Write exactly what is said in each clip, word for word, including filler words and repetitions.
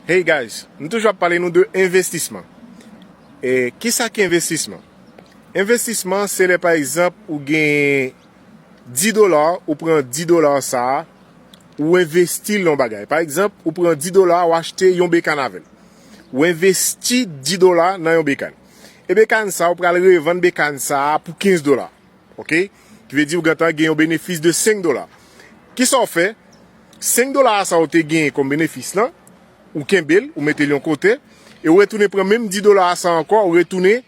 Hey guys, m toujou ap pale nou de envestisman. E kisa ki envestisman? Envestisman se lè pa egzanp ou gen dis dola, ou pran dis dola sa a, ou envesti l nan yon bagay. Pa egzanp, ou pran dis dola, ou achte yon bekàn avè l. Ou envesti dis dola nan yon bekàn. E bekàn sa a, ou pral revann bekàn sa a pou kenz dola. Ok? Ki vle di ou gentan gen yon benefis de senk dola. Kisa w fè? Senk dola sa ou te genyen kòm benefis lan, ou kenbe l, ou mete l yon kote, e ou retounen pran menm dis dola sa ankò, ou retounen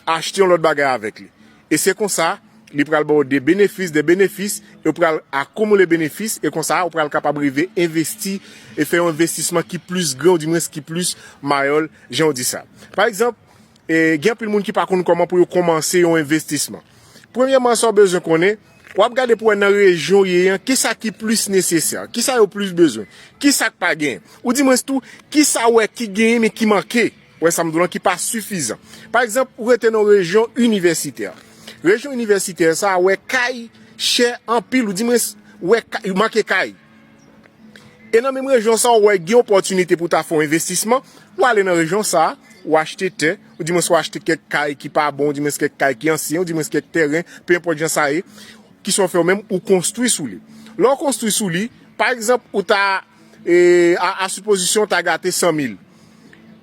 achte yon lòt bagay avèk li. E se konsa, li pral ba w de benefis, de benefis, e ou pral akoumile benefis, e konsa, ou pral kapab rive envesti e fè yon envestisman ki plis gran, ou dimwens ki plis mayòl, jan w di sa. Pa egzanp, e, gen anpil moun ki pa konn kòman pou yo kòmanse yon envestisman. Premyèman, sa w bezwen konnen, w ap gade pou wè nan rejyon w ye an, kisa ki plis nesesè, kisa yo plis bezwen, kisa k pa genyen. Ou dimwens tou, kisa w wè ki genyen men ki manke. Wè sa m di w lan ki pa sifizan. Pa egzanp, ou rete nan yon rejyon inivèsitè. Rejyon inivèsitè sa a, wè kay chè anpil, ou dimwens, wè kay, manke kay. E nan menm rejyon sa a, ou wè gen opòtinite pou ta fè yon envestisman, ou ale nan rejyon sa a, ou achte tè, ou dimwens ou achte kèk kay ki pa bon, ou dimwens kèk kay ki ansyen, ou dimwens kèk tèren, pe enpòt jan sa ye, kisa w fè w menm, ou konstwi sou li. Lè w konstwi sou li, pa egzanp, ou ta, e, a, a sipozisyon w ta gate san mil.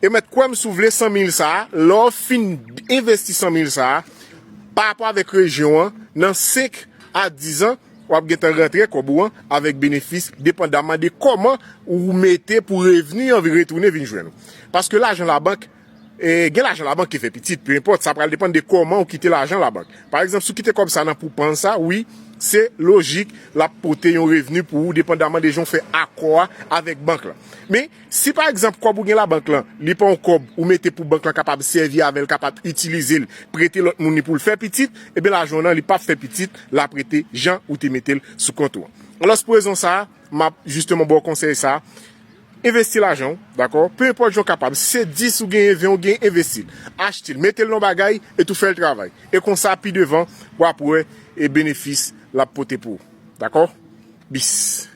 E mèt kwè m si w vle san mil sa a, lè w fin envesti san mil sa a, pa rapò avèk rejyon an, nan senk a diz an, w ap gentan rantre kòb ou an avèk benefis, depandaman de kòman ou mete pou revni an retounen vin jwenn ou. Paske lajan labank, e, gen lajan labank ki fè pitit, pe enpòt, sa pral depann de kòman ou kite lajan labank. Pa egzanp, si w kite kòb sa nan pou pann sa, wi, se lojik, l ap pote yon revni pou ou, depandaman de jan w fè akò a avèk bank lan. Men, si pa egzanp, kòb ou gen labank lan, li pa yon kòb ou mete pou bank lan kapab sèvi avè l, kapab itilize l, prete lòt moun li pou l fè pitit, ebyen lajan w nan, li p ap fè pitit, l ap rete jan ou te mete l sou kont ou an. Alòs, pou rezon sa a, m ap jisteman ba w konsèy sa a, envesti lajan w, dakò? Pe enpòt jan w kapab, si se dis ou genyen, ven ou genyen, envesti l. Achte l, mete l nan yon bagay, e tou fè l travay. E konsa, pi devan, w ap wè e benefis l ap pote pou ou. Dakò? Bis.